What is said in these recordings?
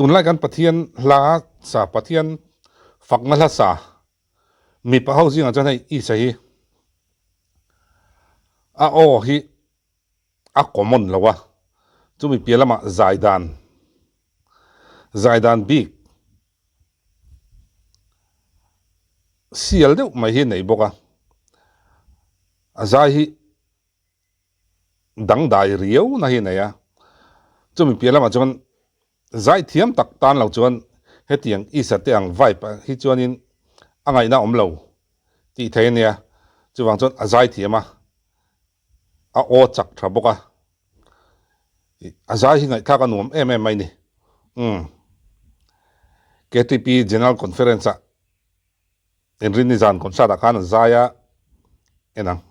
Tunlai kan Pathian hla sa, Pathian fakna hla sa mipa ho zingah chuan hei Isa hi a aw hi a common lo a, chumi piah lamah zai dan, zai dan bik sial deuh mai hi a nei bawk a, a zai hi dangdai riau na hi a nei a, chumi piah lamah chuan zai thiam tak tan lo chuan hetiang Isa te ang vibe ah hi chuanin a ngaihna awm lo tih thei a nia, chuvang chuan a zai thiam a, a aw chak tha bawk a, a zai hi ngaihthlak a nuam em em mai ni. Umm KTP General Conference ah Inrinni zan concert ah khan an zai a en ang.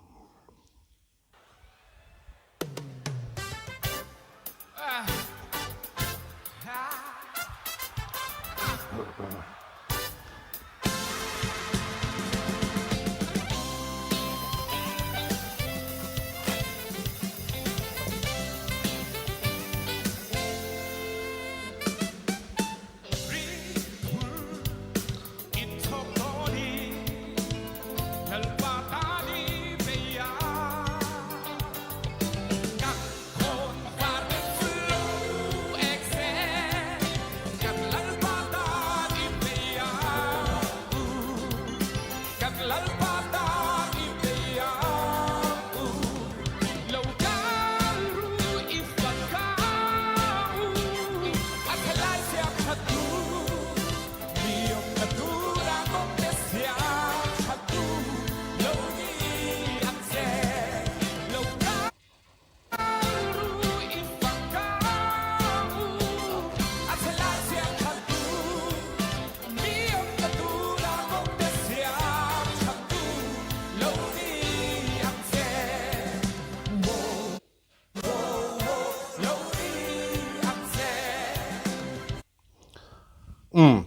Umm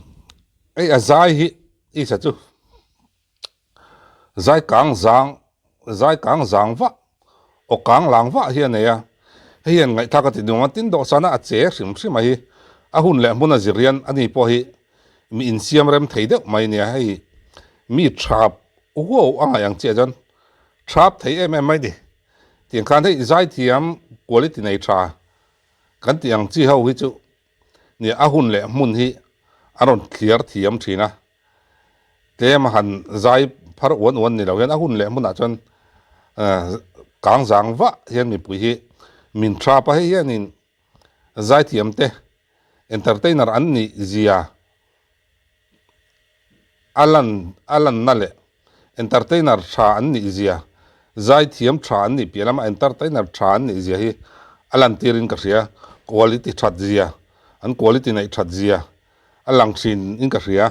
hei a zai hi isa chu zai kang zang zai kang zang vah aw kang lang vah hi a nei a hei hian ngaihthlak a ti nuam a tin dawhsana a che hrim hrim a hi a hun leh hmun a zir hian ani pawh hi mi insiam rem thei deuh mai a nia hei mi thap huau a ngaih ang chiah chuan thap thei em em mai ni tiang khan hei zaithiam quality nei tha kan tih ang chi ho hi chu nia a hun leh hmun hi a rawn thliar thiam thin a tlem a han zai phar uan uan ni lo hian a hun leh hmunah chuan kang zang vah hian mipui hi min thap a hei hianin zaithiam te entertainer an nih zia a lan a lanna leh entertainer tha an nih zia zaithiam tha an nih piah lama entertainer tha an nih zia hi a lantir in ka hria quality that zia an quality neih that zia a lang thin in ka hria.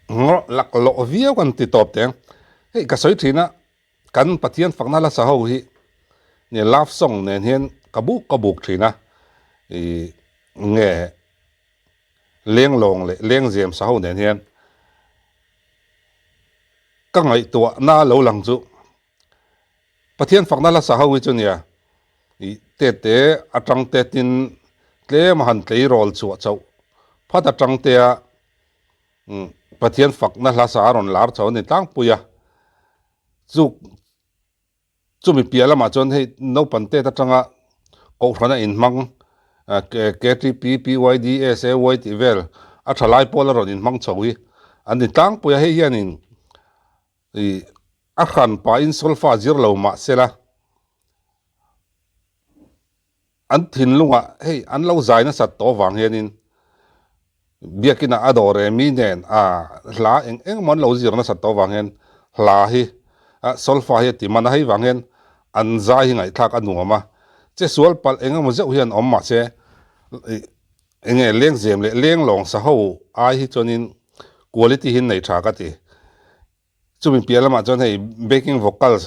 Ngawrh laklawh viau kan ti tawp teng. Hei ka sawi thin a, kan Pathian fakna hla sa ho hi nge love song nen hian ka buk ka buk thin a, ih nge lenglawng leh lengzem sa ho nen hian ka ngaihtuahna lo lang chu Pathian fakna hla sa ho hi chu nia ih tete atang te tin tlem a han tleirawl chhuah chauh phat atang te a Pathian fakna hla sa a rawn lar chho a ni tlangpui a, chu chumi piah lamah chuan hei naupang tet atanga kohhrana inhmang KTP, PYD, SAY tih vel a tha lai pawl a rawn inhmang chho hi an ni tlangpui a, hei hianin ih a hran pahin solfa zir lo mah sela An thinlungah hei an lo zai nasat tawh vang hianin biakinah a dawr e mi nen a hla eng eng emaw an lo zir nasat tawh vang hian hla hi solfa hi a ti man a, hei vang hian an zai hi ngaihthlak a nuam a. Che sual palh eng emaw zeuh hian awm mahse eng nge lengzem leh lenglawng sa ho ai hi chuanin quality hi an nei tha ka ti. Chumi piah lamah chuan hei backing vocals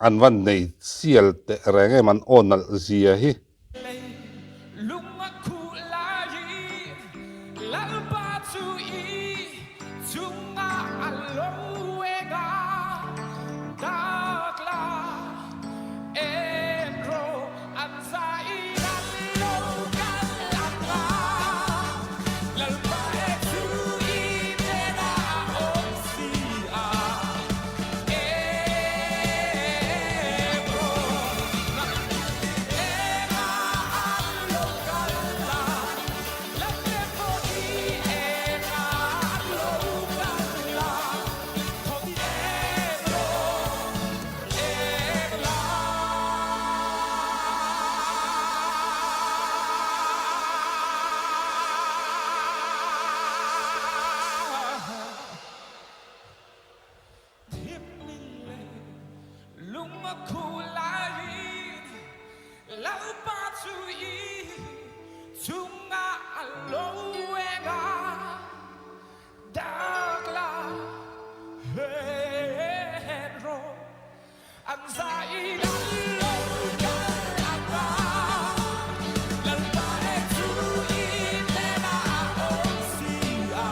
An van nei sial teh reng em an aw nalh zia hi. Lei lung a khuh lai Lalpa chu i chungah a lo eng a, dak la en rawh an zai an lo kal ang a, Lalpa e chu i hnenah a awm si a. Lung a khu laiin Lalpa chu i chungah a lo eng a, dak la hen rawh, an zaiin an lo kal ang a, Lalpa e chu i hnenah a awm si a.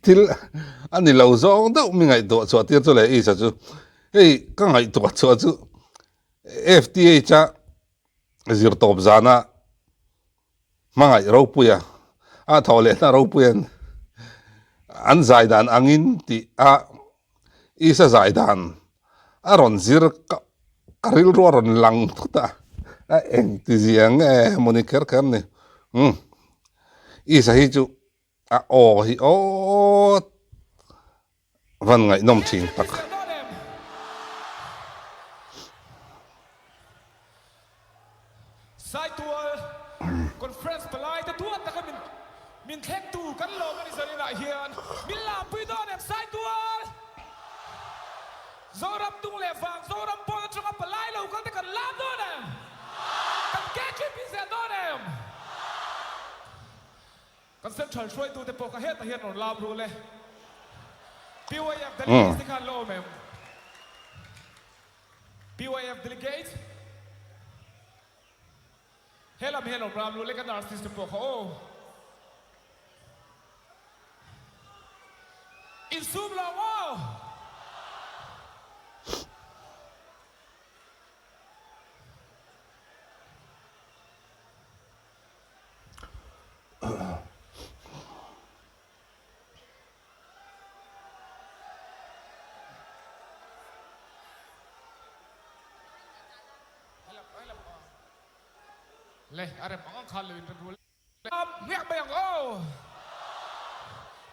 Thil a ni lo zawng deuh mi ngaihtuah chhuah tir chu leh Isa chu hei ka ngaihtuah chhuah chu F_T_H a Zirtawp zana hmangaih ropuia a thawh lehna ropuian an zai dan angin tih a Isa zai dan a rawn zir ka ka rilru a rawn lang thut a, a engti zia nge mawni kher kher ni. Umm Isa hi chu A aw hi aw van ngaihnawm thin tak. Saitual Conference palai te duat taka min min thlengtu kan lawm a ni zaninah hian min lampui dawn em Saitual Zoram tung leh vang Zoram pawn atanga palai lo kal te kan lam dawn em kan KTP zel dawn em. Kan Central hruaitute pawh kha hetah hian rawn lam rul e. PYF delegates te khan la awm em? PYF delegates? He lam hian rawn lam rul e kan artist te pawh kha aw. Insum lo ang aw!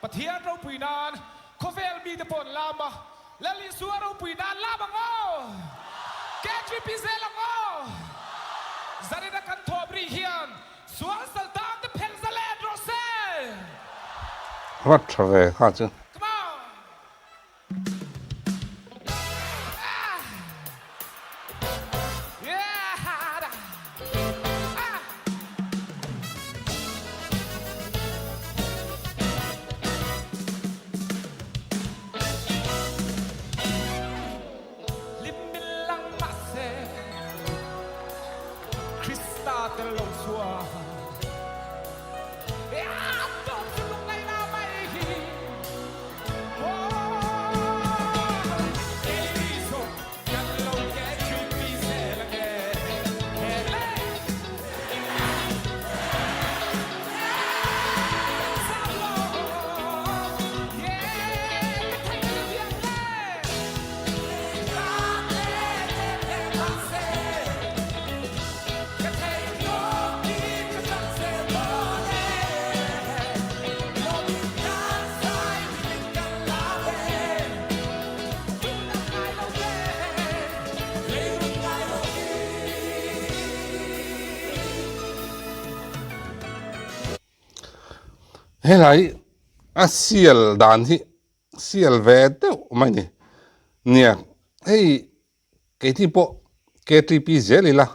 Pathian ropui nan khawvel mite pawh an lam a, Lal Isua ropui nan lam ang aw! KGP zel ang aw! Zarina kan thawm rih hian Sual saltang te phelh zalen rawh se! Rat tha ve kha chu. Come on! Ah! Yeah! Ah! Hlim min lang mahse Krista tel lo chuan A tawp chu lungngaihna mai hi. Helai a sial dan hi sial ve deuh mai ni. Nia hei keini pawh KTP zel ila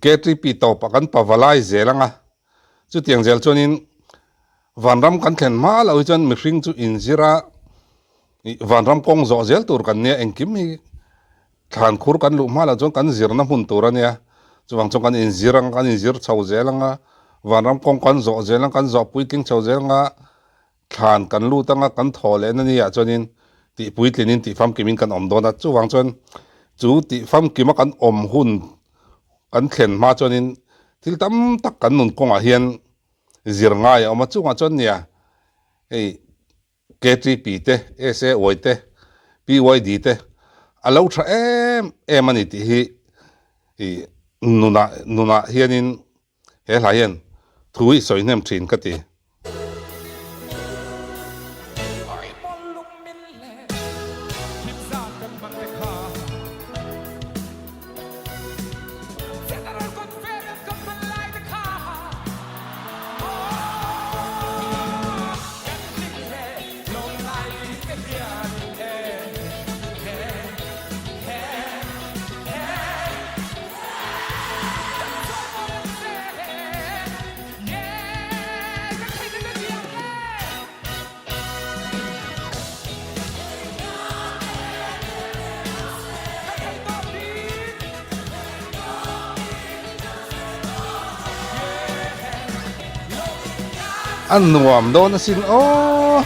KTP tawpah kan pavalai zel ang a, chutiang zel chuanin vanram kan thlen hma loh hi chuan mihring chu inzir a vanram kawng zawh zel tur kan nia engkim hi Thlan khur kan luh hma loh chuan kan zirna hmun tur a nia, chuvang chuan kan inzir ang, kan inzir chho zel ang a, vanram kawng kan zawh zel ang, kan zawh puitling chho zel ang a, thlan kan lut ang a, kan thaw leh na ni ah chuanin tih puitlinin tih famkimin kan awm dawn a, chuvang chuan chu tih famkima kan awm hun kan thlen hma chuanin thil tam tak kan nun kawngah hian zir ngai a awm a, chungah chuan nia hei. KTP te, SAY te, PYD te a lo tha em em a ni tih hi ih nunah nunah hianin he hla hian thu hi sawi hnem thin ka ti. A nuam dawn asin aw.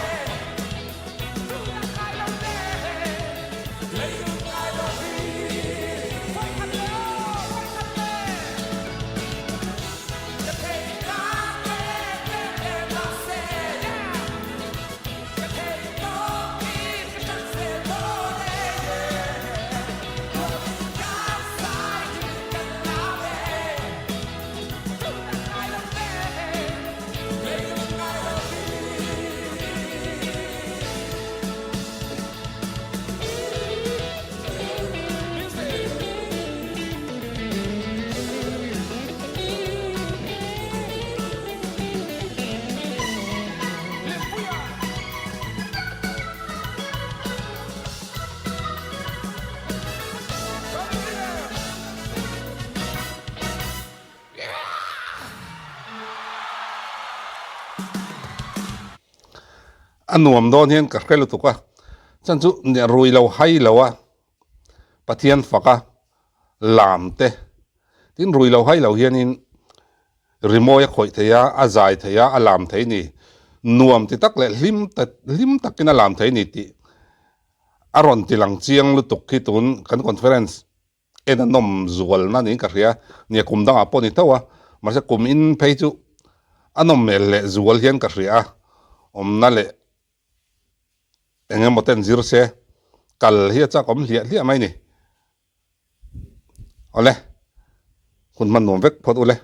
A nuam dawn hian ka hre lutuk a, chuan chu rui lo hai lo a, Pathian fak a, lam te, tin rui lo hai lo hianin rimawi a khawih thei a, a zai thei a, a lam thei ni, nuam ti tak leh hlim hlim takin a lam thei ni tih a rawn ti lang chiang lutuk khi tun kan conference en a nawm zualna niin ka hria, nia kum dangah pawh ni tho a, mahse kum in phei chu a nawm hmel leh zual hian ka hria a, awmna leh eng emaw ten zir se kal hi a chak awm hliah hliah mai ni. Awle, hun hman nuam vek phawt ule.